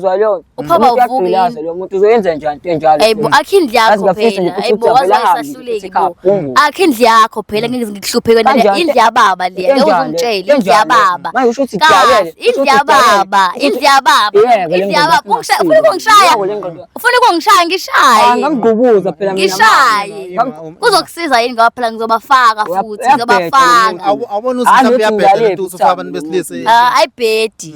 Zwa leyo. Uphaba Umuntu uvuke uyagqilaza yini? lo muntu uzoyenza njani into enjalo. Ayibo akho indlu Yazi yakho ngiyafisa nje phela. ukuthi Ayibo uthi waze avele ahambe wayisahluleki nje, bo. ekhaya. Akho indlu yakho phela ngeke ngikuhluphe wena le Kanjani? indlu yababa le. Ngeke Kanjani? uzungitshele indlu Kanjani? yababa. Manje usho ukuthi Kahle, idalele. indlu yababa, indlu yababa, Yebo, le indlu yababa. ngqondo Ungishaya, ufuna ukungishaya? Yebo, le ngqondo. Ufuna ukungishaya ngishaye. Ngamgqubuza phela mina. Ngishaye. Kuzokusiza yini ngoba phela ngizobafaka futhi, Uyabheda lo ngizobafaka. muntu. Awubona ukuthi Hayi, mhlawumbe uthi uyabheda ngidlale lento usufaka abantu besilisa. Ah, ayibhedi.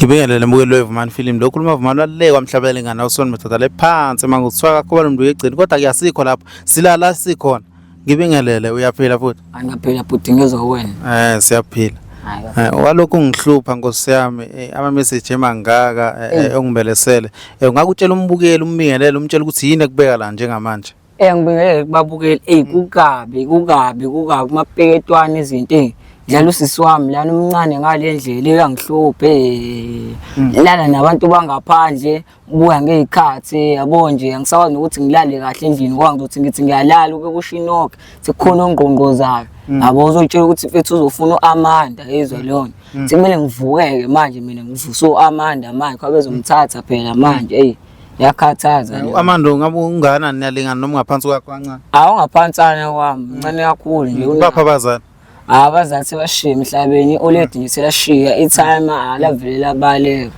Ngibingelele mbukeli weVumani Film. Lokhu khuluma Vumani walekwa emhlabeni ngana usona madoda le phansi manguthiwa kakhulu umuntu uyegcini kodwa kuyasikho lapho. Silala sikhona. Ngibingelele uyaphila futhi. Angaphila bhuti ngezwa wena. Siyaphila. Hayi. Walokhu ngihlupha Nkosi yami ama message emangaka ongibelesele. Ungakutshela umbukeli umbingelele umtshela ukuthi yini ekubeka la njengamanje. Ngibingelele kubabukeli. Ey kukabi kukabi kukabi kumapeketwane izinto ey. Dlala usisi wami lana omncane ngale ndlela uyangihluphe. Lala nabantu bangaphandle buya ngey'khathi yabo nje angisakwazi nokuthi ngilale kahle endlini ngoba ngizothi ngithi ngiyalala ube kusho inoki sekukhona ongqongqozayo yabo uzotshela ukuthi mfethu uzofuna u-Amanda yezwa leyo nto sekumele ngivukeke manje mina ngivuse u-Amanda manje ngoba bezomthatha phela manje eyi yakhathaza leyo. Amanda ungabe ungakanani niyalingana noma ungaphansi kwakho kancane. Awungaphansana kwami mncane kakhulu nje Bapha abazali. Abazali sebashiya emhlabeni i-oledi nje selashiya i-timer alavele labaleka.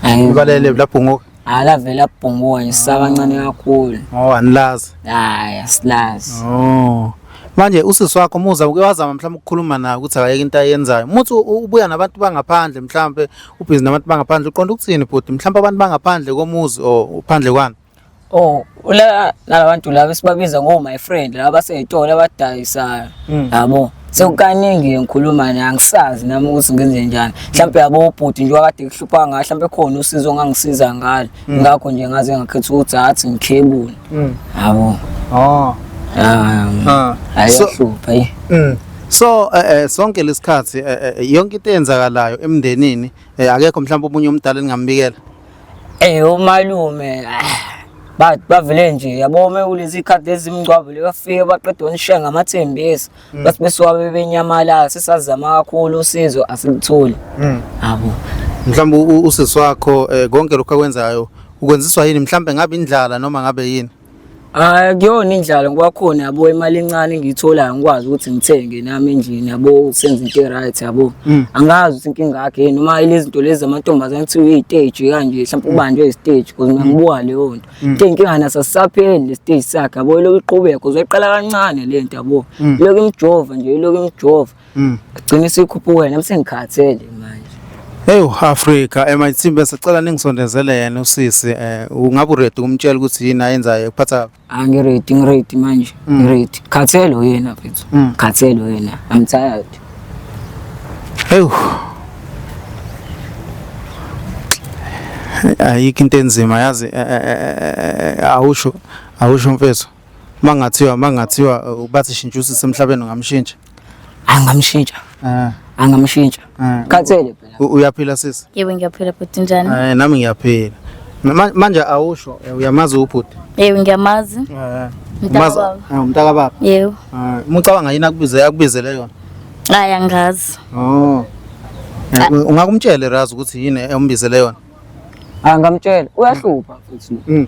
Hayi, Ubalele lapho ngoku. alavele labhunguka nje sisabancane kakhulu. Oh anilazi. Hayi asilazi. Oh. Manje usisi wakho muza uke wazama mhlawumbe ukukhuluma naye ukuthi akayeke into ayenzayo. Muthi ubuya nabantu bangaphandle mhlawumbe ubhizi nabantu bangaphandle uqonda ukuthini bhuti? Mhlawumbe abantu bangaphandle komuzi or phandle kwani? Oh, ula nalabantu laba esibabiza ngo my friend laba baseyitolo abadayisayo. Yabo. Sekukaningi ngikhuluma naye angisazi nami ukuthi ngenze njani. Mhlawumbe yabo ubhuti nje wakade kuhlupha ngayo, mhlawumbe khona usizo ongangisiza ngalo. Ngakho nje ngaze ngakhetha ukuthi athi ngikhebule. Yabo. Oh. Ah. Ayahlupha yi. So sonke lesikhathi yonke into eyenzakalayo emndenini akekho mhlawumbe omunye umdala eningambikela. Umalume bavele nje yabo uma kulezi khathi lezi mngcwabo le bafike baqeda unishiya ngamathembisa bathi besuka bebenyamalala sisazama kakhulu usizo asilutholi. Yabo. Mhlawumbe usisi wakho konke lokho akwenzayo ukwenziswa yini mhlawumbe ngabe indlala noma ngabe yini? Hayi kuyona indlala ngoba khona yabo imali encane engiyitholayo ngikwazi ukuthi ngithenge nami endlini yabo senze into e-right yabo. Angazi ukuthi inkinga yakhe yini noma lezi zinto lezi zamantombazane kuthiwa iy'teji kanje mhlawumbe ubanjwe isiteji because mina ngibuka leyo nto. Into inkinga naso asisapheli le siteji sakhe yabo ilokhu iqhubeka because wayiqala kancane le nto yabo. Ilokhu imjova nje ilokhu imjova. Gcina isikhuphuka nami sengikhathele manje. Hey Africa emathimbe sicela ningisondezele yena usisi ungabe uready ukumtshela ukuthi yini ayenzayo ekuphatha. Angiready ngiready manje ngiready. Khathele yena mfethu. Khathele yena. I'm tired. Hey. Ayikho into enzima yazi awusho awusho mfethu. Mangathiwa bathi shintsha usisi emhlabeni ungamshintsha. Angamshintsha. Angamshintsha. Khathele phela. Uyaphila sisi? Yebo ngiyaphila bhuti njani? Nami ngiyaphila. Manje awusho uyamazi ubhuti? Yebo ngiyamazi. Umazi umntaka baba? Yebo. Umucabanga yini akubize akubizele yona? Hayi angazi. Oh. Ungakumtshela Razi ukuthi yini embizele yona? Angamtshela uyahlupha futhi.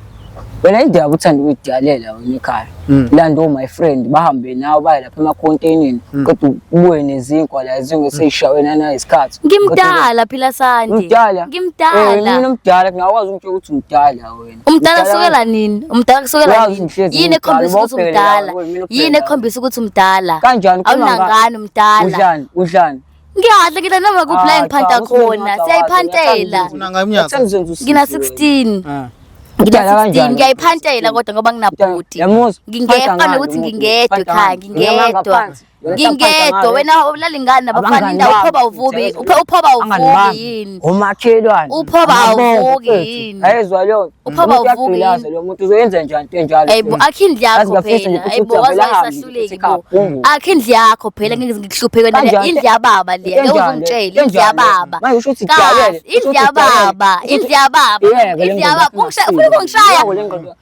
Wena indaba uthanda ukuyidalela wena ekhaya. Landa o my friend bahambe nawe baye lapha emakhontenini kodwa ubuye nezinkwa la izinkwa seyishawe nana isikhathi. Ngimdala phila Sandi. Umdala. Ngimdala. Mina umdala ngingakwazi ukutshela ukuthi umdala wena. Umdala kusukela nini? Umdala kusukela Uyazi nini? ngihlezi Yini ngimdala, ekhombisa ukuthi ubawubheke la, umdala? mina ubheke Yini la. ekhombisa ukuthi umdala? Kanjani ukhuluma Awunangani umdala. Udlani? Udlani? Ngiyadla ngidla noma kuphi la Ah, engiphanta cha, khona. Siyayiphantela. Unanga iminyaka? Ngina 16. Ngina Udala 16 kanjani? ngiyayiphantela kodwa ngoba nginabhuti. Yamuzwa? Ngingedwa nokuthi ngingedwa ekhaya, ngingedwa. Ngingedwa wena ulala ingane nabafana indawo uphoba uvubi uphoba uvuki yini? Umakhelwane. Uphoba awuvuki yini? Ayezwa leyo. Uphoba awuvuki yini? Lo muntu uzoyenza njani into enjalo? Ayibo akho indlu yakho phela. Ayibo waze wayisahluleki bo. Akho indlu yakho phela ngeke ngikuhluphe wena le indlu yababa le. Ngeke uzungitshele indlu yababa. Manje usho ukuthi ijabulele. Indlu yababa, indlu yababa, indlu yababa. Ufuna ukungishaya?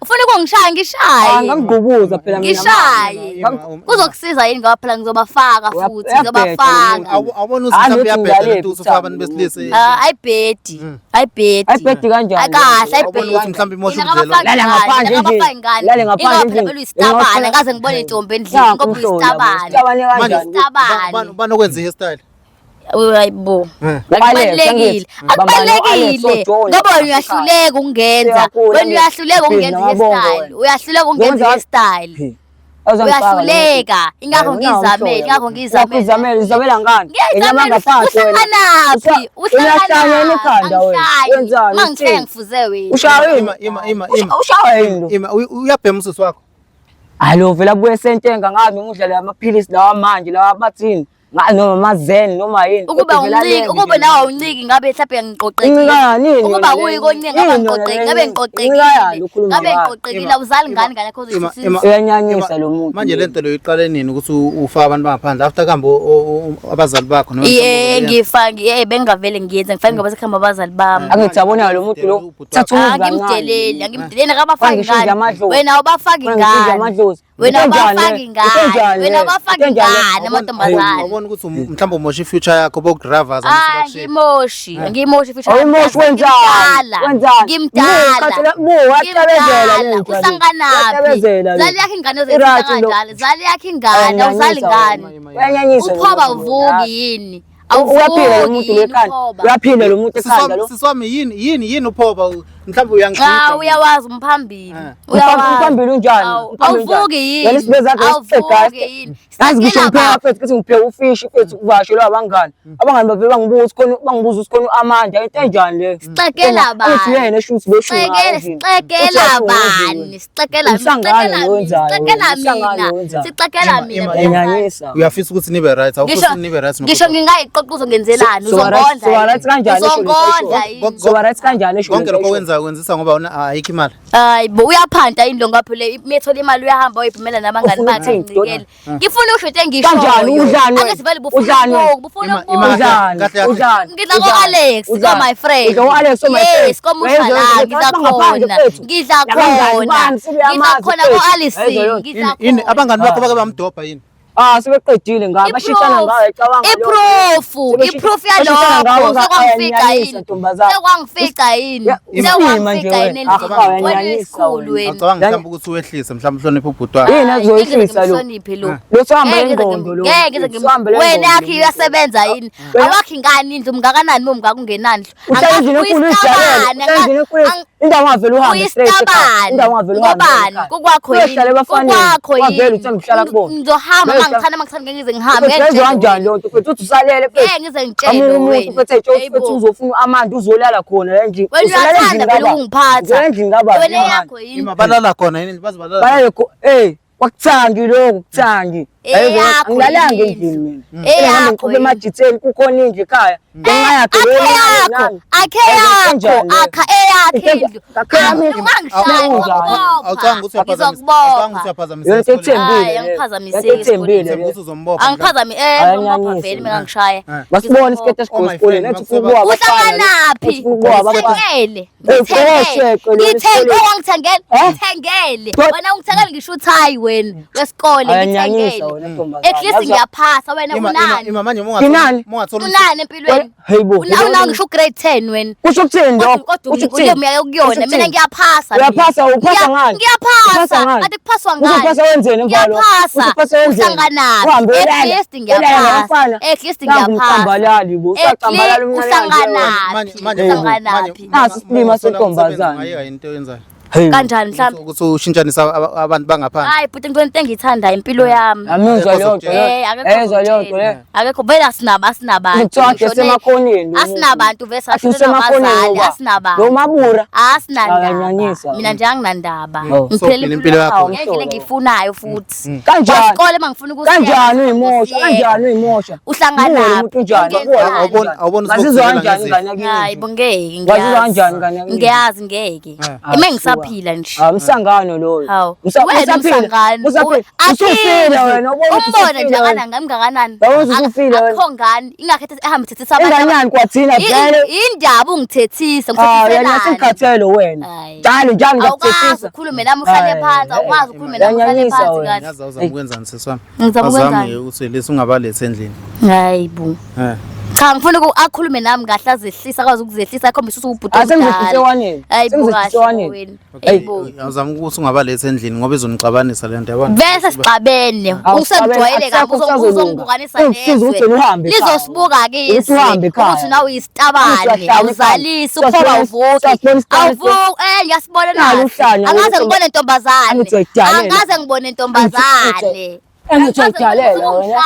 Ufuna ukungishaya ngishaye. Ngangigubuza phela mina. Ngishaye. Kuzokusiza yini ngoba phela ngizobafaka futhi ngizobafaka. Awubona ukuthi mhlawumbe uyabheda lento usufaka abantu besilisa. Ah, ayibhedi. Ayibhedi. Ayibhedi kanjani? Akahle Awubona ayibhedi. ukuthi mhlawumbe imosha ubudlelwano. Lala ngaphandle nje. Ngabafaka ingane. Lale ngaphandle Ingoba phela nje. vele uyisitabane ngaze ngibone intombi endlini ngoba uyisitabane. Isitabane kanjani? Isitabane. Banokwenza i-hairstyle. Hayibo. Akubalulekile. Akubalulekile. Ngoba wena uyahluleka ukungenza. Wena uyahluleka ukungenza i-hairstyle. Uyahluleka ukungenza i-hairstyle. Uyahluleka. Ingakho ngiyizamele, ingakho ngiyizamele. Ngiyizamele, uzamela ngani? Ngiyayizamela uhlanganaphi? Uyahlanya ekhanda wena. Wenzani? Mangithe ngifuze wena. Ushawe Ima ima ima ima. Ushawe yini lo? Ima uyabhema usisi wakho. Alo vele abuye sentenga ngazi noma udlala amaphilisi lawa manje lawa bathini? Ngazi noma amazen noma yini. Ukuba unciki, ukuba nawe awunciki ngabe mhlawumbe ngiqoqekile. Ukuba uyikoncika ngabe ngiqoqekile, ngabe ngiqoqekile. Ngabe ngiqoqekile awuzali ngani ngane yakho uzoyisisa. Uyanyanyisa lo muntu. Manje lento leyo iqale nini ukuthi ufaka abantu bangaphandle after kuhambe abazali bakho noma Ye ngifake ye bengavele ngiyenze ngifake ngoba sekuhamba abazali bami. Angithi yabona lo muntu lo thatha umuzi kancane. Angimdeleli, angimdeleli akabafaki Ngisho ingane. amadlozi. Wena awubafaki Ngisho ingane. amadlozi. Wena Into enjani awubafaki le? ingane. Into enjani Wena le? awubafaki Into enjani le? ingane amantombazane. Awubona ukuthi mhlawumbe umosha i-future yakho bokudravers Ah, ngimoshi, ngimoshi futhi. Awumoshi wenzani? Wenzani? Ngimdala. Mu wacabezela le nto. Usanganaphi? Uyacabezela le. Zali yakho ingane ozoyithatha I-right lo. kanjalo. Zali yakho ingane, awuzali ingane. Uyanyanyisa. lo Uphoba muntu. uvuki yini? Uyaphila lo Awuvuki muntu yini lekhanda. uphoba? Uyaphila lo muntu ekhanda lo. Sisi wami yini yini yini uphoba mhlawumbe uyangigida. Cha uyawazi umphambili. Eh. Uyawazi. Umphambili unjani? Awu, Umphambili unjani? Awuvuki yini? Wena isibeza sakho Awuvuki yini? Ngazi ngisho Sicela ngipheka baba. mfethu kuthi ngipheka ufishi mfethu uvashelwe abangani. Abangani bavele bangibuza ukuthi khona bangibuza ukuthi khona amandla into enjani le. Sixekela bani? Angithi yena esho ukuthi besho Sixekela, sixekela bani? Sixekela Umsangano sixekela lo wenzayo sixekela wena, umsangano mina. lo wenzayo. Sixekela mina. Ima- Uyanyanyisa. Uyafisa ukuthi nibe right, awufisi Ngisho ukuthi nibe right ngisho ngingayiqoqa uzongenzelani? So- so right- Uzongondla. so right kanjani esho lento Uzongondla esho? yini? So right kanjani esho Konke lento lokho esho? wenzayo kwenzisa ngoba awuna- ayikho imali. Hayi bo uyaphanta yini lo ngapho le methole imali uyahamba uyiphumela nabangani Ufuna bakhe ukuthini, nginikele. Ngifuna usho into engishoyo. Kanjani? Udlani wena? Angithi vele bufuna Udlani wena? ukubuka, bufuna Ima- ukubuka. ima- Udlani? Kahle, kahle. Udlani? Ngidla ko-Alex, Udlani? ko my friend. Udla ko-Alex, ko my friend. Yes, komusha la, ngidla khona. Ngidla khona. Ngidla khona ko-Alison, ngidla Yini khona. abangani bakho bake bamdobha yini? Ah, sebeqedile ngabe bashintshana ngawe cabanga. I-proof, i-proof yalokho sekwangifika yini? Sekwangifica yini? Ima nje Sekwangifica yini wena. endlini? Ah, Wena uyanyanyisa isikhulu wena. wena. Acabanga mhlawumbe ukuthi wehlise mhlawumbe uhloniphe ubhuti wakho. Yini Hayi, azoyehlisa lo? ngeke ngize ngimhloniphe lo. Lo sohamba Ngeke ngize ingqondo lo. ngeke ngize Sohamba le wena ngqondo yakho lo. iyasebenza yini? Wena- Awakho ingane indlu mngakanani uma umngaka ungenani? Uhlala endlini enkulu uyijalela. Uhlala endlini enkulu. Indawo ungavele uhambe straight ekhaya. Uyisitabane. Indawo ungavele uhambe. Ngobani? ekhaya. Kukwakho yini? Uyohlala ebafaneni. Kukwakho yini? Ungavele uthanda ukuhlala kubona. Ngizohamba Uyohlala- mangithanda mangithanda ngeke ngize ngihambe. Mfethu Ngeke yenziwa ngitshele kanjani leyo nto mfethu uthi usalele mfethu. Ngeke ngize ngitshele Omunye umuntu wena. mfethu ey'tshela ukuthi Yebo. mfethu uzofuna amandla uzolala khona la endlini. Wena Uzolala uyathanda endlini vele kabani? ukungiphatha. Uzolala endlini kabani? Wena eyakho yini? Ima balala khona yini baze balala. Balale eh kwakuthandi lokho kuthandi. Eyakho Angilalanga yini? endlini mina. Eyakho Mina ngiqhubeka yini? emajitheni kukhona indlu ekhaya. Ngenxa yakhe Akhe leyo yakho, nami. akhe yakho, akha eyakhe indlu. Akhe yami indlu. Ungangishaya, Awucabanga ukuthi ngizokubopha. uyaphazamisa. Awucabanga ukuthi uyaphazamisa. Yona into esikoleni. ethembile. Hayi, leyo. angiphazamiseki Into ethembile Uthemba leyo. ukuthi uzombopha. Angiphazami, Ayanyanyisa ngizobopha vele mina ngishaya. Masibone isiketi Oh, my esikhulu friend, esikoleni. Ethi makusoba- ufuna ukuba abafana. Uhlanganaphi? Uthi ufuna ukuba abafana. Ngithengele. Eh, uqosheke lona Ngithengele. esikoleni. Ongithengele. Eh? Ngithengele. Kodwa- Wena ungithengele ngisho uthayi wena wesikole Ayanyanyisa ngithengele. wena ntombazane. At least ngiyaphasa wena Ima ima unani? ima manje Nginani? mungathola Unani empilweni? Hey bo. Una ngisho grade 10 wena. Kusho ukuthini lokho? Kodwa Kusho ule ukuthini? minyaka Kusho okuyona mina ukuthini? ngiyaphasa mina. Uyaphasa, uphasa ngani? Ngiyaphasa. Uphasa ngani? Kade kuphaswa ngani? Uzophasa wenzeni emva kwalokho? Ngiyaphasa. Uzophasa wenzeni? Uhlanganaphi? Uhambe At uyolala. least Uyolala ngiyaphasa. nabafana. At least Nangu ngiyaphasa. umcambalali bo, At least usacambalala umncane kanje wena. uhlanganaphi? Uhlanganaphi? Nasi isilima sentombazane. Ayika into oyenzayo. Hey. Kanjani mhlawumbe? Ukuthi ushintshanisa abantu bangaphandle. Hayi bhuti ngibona into engiyithandayo impilo yami. Amuzwa leyo nto leyo. Eh, akekho Ezwa leyo nto leyo. Akekho vele asinabo asinabantu. Kuthiwa Ngisho ne- semakoneni lo muntu. Asinabantu vele Athi sashonelwa usemakoneni abazali ngoba asinabantu. Lo mabura. Asinandaba. Akanyanyisa. Mina nje anginandaba. Oh. So, Ngiphila phila impilo yakho. Ngendlela engiyifunayo futhi. Kanjani? Isikole mangifuna ukusiyeka. Kanjani uyimosha? ngiyosiyeka. Kanjani uyimosha? Uhlangana Uwena naphi? umuntu unjani? Ungenzani? Uwena Awuboni Ngazizwa ukuthi kanjani ngezifo. ingane yakini? Hayi bo ngeke Wazizwa ngiyazi. kanjani ingane yakini? Ngiyazi ngeke. Ah, Ima ngisaphila nje. Ah, umsangano loyo. Hawu. Usaphila. Wena umsangano. Usaphila. Usufile wena, ubona ukuthi Umbone usufile nje wena. akana ngamngakanani. Yabona ukuthi usufile wena. Akho ngani ingakhethe ehambe thethisa abantu. Ingane yani kwathina vele. Indaba ungithethisa Ah, ngithethiselani. yena sengikhathele wena. Hayi. Njalo njalo Awukwazi ngiyakuthethisa. ukhulume nami uhlale Hayi, phansi, awukwazi ukhulume nami uhlale Uyanyanyisa phansi wena. kahle. Yazi awuzama ukwenzani sisi wami? Ngizama Awuzame ukwenzani? ukuthi lesi ungabalethi endlini. Hayi bo. Eh. Cha ngifuna uku akhulume nami kahle azehlisa akwazi ukuzehlisa akhombise ukuthi ubhuti Ah, sengizehlise wanini? Hayi bo Sengizehlise kahle wanini? wena. Okay. Hayi bo. Awuzama ukuthi ungabalethi endlini ngoba izonixabanisa le nto yabona. Vese sixabene. Awu, Usengijwayele kabi akusekho kusazolunga. uzongibukanisa Ungisiza ukuthi wena uhambe ekhaya. Lizosibuka ke Ukuthi uhambe ekhaya. ukuthi nawe uyisitabane, Uyahlala awuzalisi, ekhaya. ukhoba uvuki. Siyasibona isitabane. Awuvuki, eh ngiyasibona Nalo nathi. uhlanya, Angaze ukuthi- ngibone ntombazane. Angithi uyayidalela. Angaze ngibone ntombazane. Angithi uyayidalela wena.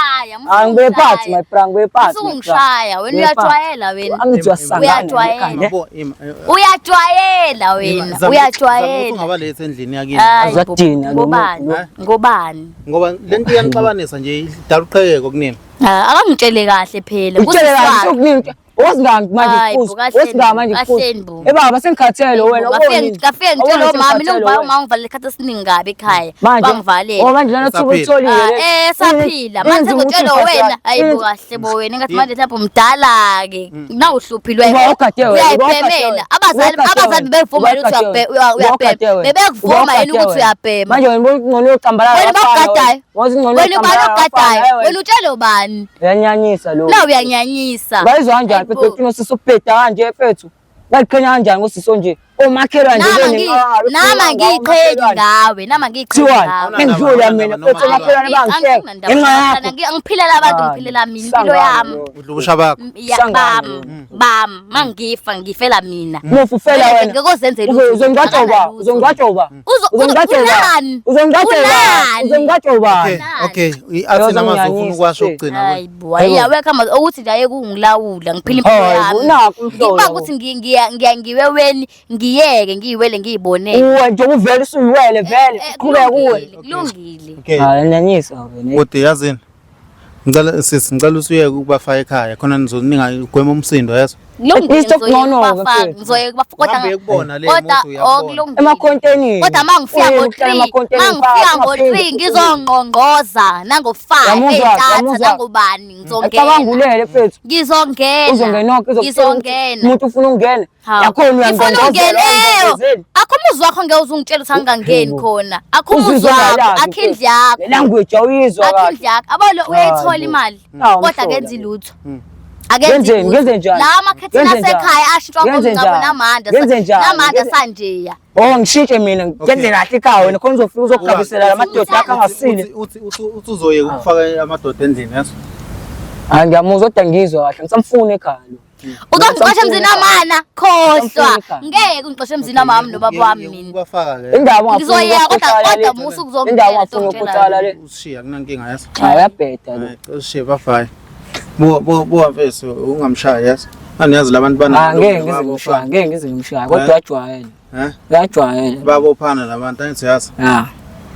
Ah, ngibuye phansi my bra, ngibuye phansi. my bra. Usungishaya wena Ngibuye phansi. uyajwayela wena. Angithi uyasangana Uyajwayela. ekhanda. Yabo, ima, Uyajwayela wena, zama ukuthi uyajwayela. ungabalethi endlini yakini. Hayi bo, Azadina lo ngobani? muntu Ngobani? Ngoba le nto iyanixabanisa nje idala uqhekeko kunini. Ah, akangitshele kahle phela. Utshele kahle Kusisi wakhe. sokuningi. Wasingami manje Hayi bo, kufuze. kahleni Wasingami bo, manje kufuze. kahleni bo. Eh baba sengikhathele wena ubonile. Ngafike ngitshela umama mina ngivalela umama ngivalele isikhathi esiningi kabi ekhaya. Manje Bangivalela. Oh manje lana thuba Usaphila. utholile. Ah, eh saphila manje Inzima ukuthi ngitshela wena uphathane. hayi bo kahle bo wena ngathi manje mhlawumbe umdala ke nawuhluphile Uba ogade wena, uba ogade uyayibhemela wena. abazali Uba ogade abazali wena. bebevuma Uba yini ukuthi ogade wena. Uba ogade uyabhema wena. bebekuvuma Uba yini ogade ukuthi wena. uyabhema Manje wena ubona ngcono uyocambalala wena abafana bakugadayo Wazi ngcono wena ubani uyocambalala ogadayo abafana, wena utshele ubani Uyanyanyisa lo. la uyanyanyisa Bayizwa kanjani Hayi bo. mfethu ucina usubheda kanje mfethu. Bayiqhenya kanjani ngosiso nje? Omakhelwane nje Nama ngiyiqheli ngawe nama ngiyiqheli Kuthiwani? ngawe Bengidlula mina mfethu omakhelwane bangihleka. Ngenxa yakho. Angiphilela abantu ngiphilela mina impilo yami. Udla ubusha bakho. Ya Sangane bam bam mangifa ngifela mina. Mufu ufela wena. Ngeke uzenzele lutho. Uzongcwatsha uba? Uzongcwatsha uba? Uzongcwatsha uba? Unani? Uzongcwatsha uba? Unani? Uzongcwatsha uba? Okay, okay. Athini amazwi ofuna ukwasho okugcina kuwe? Hayi bo, hayi awekho amazwi okuthi nje ayeke ukungilawula ngiphila impilo Hayi bo, yami. nakhu umhlolo. Ngibanga ukuthi ngiweweni ngiyeke ngiyiwele ngiyibonele. Uwe nje uvele usuyiwele vele. Eh, Qhubeka kuwe. Kulungile. Okay. Hayi nyanyisa wena. Bhuti yazini. Ngicela sisi ngicela usuyeke ukubafaka ekhaya khona nizoninga ugwema umsindo yeso. Kulungile Least okungcono-ke ngizoyeka mfethu. ngizoyeka kubafaka kodwa Uhambe uyekubona le kodwa moto uyabona. okulungile. Emakhontenini. Kodwa mangifika Uye ngo uhlala 3, emakhontenini mangifika phakathi, ngo 3 ungaphinde. ngizongqongqoza nango 5 Yamuzwa, ey'ntatha yamuzwa. nangobani Acabanga ngizongena. ulele mfethu. Ngizongena. Uzongena konke Ngizongena. umuntu ufuna ukungena. Hawu. Yakhona Ngifuna uyangqongqozela. ungene. uyangqongqozela. Akho umuzi wakho ngeke uze ungitshele ukuthi angangeni Yebo. khona. Akho umuzi Uzizwa wakho, ungalazi akho indlu yakho. Le language awuyizwa Akho kahle. indlu yakho. Abalo uyayithola Hayi bo. imali. Hawu, Kodwa umhlola akenzi lo. lutho. Akenzi Ngenzeni? lutho. Ngenze njani? La makhethini Ngenze njani? asekhaya ashintshwa Ngenze ngomngcwabo njani? namanda. Ngenze njani? Namanda Ngenze- sanjeya. Oh ngishintshe mina ngenze kahle ekhaya wena khona uzofika uzokugabisela la madoda akho angasile. Uthi uthi uthi uzoyeka ukufaka amadoda endlini yeso. Hayi ngiyamuzwa kodwa ngizwa kahle ngisamfuna ekhaya lo. Uzongixosha emzini wamana, khohlwa. Ngisamfuna ekhaya. Ngeke ungixoshe emzini wamami nobaba wami mina. Ukubafaka ke. Indaba ungafuni Ngizoyeka kodwa ukuxoxa kodwa le. musa ukuzongitshela. Indaba ungafuni sokutshela ukutshala le. Usishiya kunankinga yeso. Hayi uyabheda lo. Hayi, usishiye bafaya. Buka buka buka mfethu ungamshayi yeso. Aniyazi labantu bana. Ah ngeke ngize ngimshaye, ngeke ngize ngimshaye kodwa uyajwayela. Eh? Uyajwayela. Babophana labantu angithi yazi. Ah,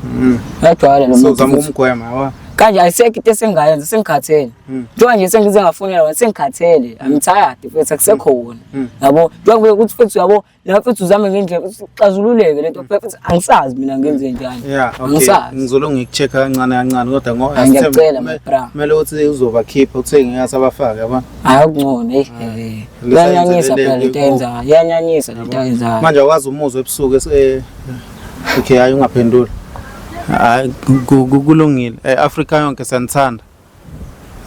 Mm. uyajwayela lo So muntu. uzama futhi. ukumgwema yabo. Kanje ayisekho into esengayenza sengikhathele. Njengoba nje sengize ngafonela wena sengikhathele. I'm tired mfethu akusekho wona. Yabo, njengoba ukuthi mfethu yabo, la mfethu uzame ngendlela ukuthi uxazululeke lento mfethu angisazi mina ngenze njani. Yeah, okay. Angisazi. Ngizolo ngikucheck kancane kancane kodwa ngo Hayi, ngiyacela, my bra. Kumele ukuthi uzobakhipha uthenge ngase abafake yabo. Hayi okungcono hey. eh. Iyanyanyisa phela lento ayenzayo. Iyanyanyisa lento ayenzayo. Manje awazi umuzwe ebusuku okay hayi ungaphenduli. Hayi kulungile. Afrika yonke siyanithanda.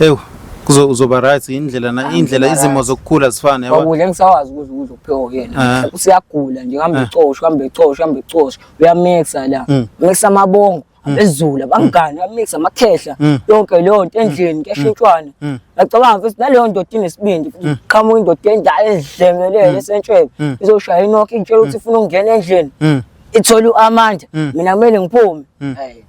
Ew kuzo uzoba right indlela na indlela izimo zokukhula zifane yabo. Kwakudla engisawazi ukuze ukudla okuphekwa kuyena. Eh. Usiyagula nje hamba ecosha, hamba ecosha, hamba ecosha. Uyamixa la. Mm. Mixa amabongo, abezulu, abangani, uyamixa amakhehla. Yonke leyo nto endlini kuyashintshwana. Ngiyacabanga futhi naleyo ndoda inesibindi futhi qhamuka indoda endala edlengelele esentshebe. Izoshaya inokho ingitshela ukuthi ifuna ukungena endlini. Mm. Ithole uAmanda, mina kumele ngiphume. Hey.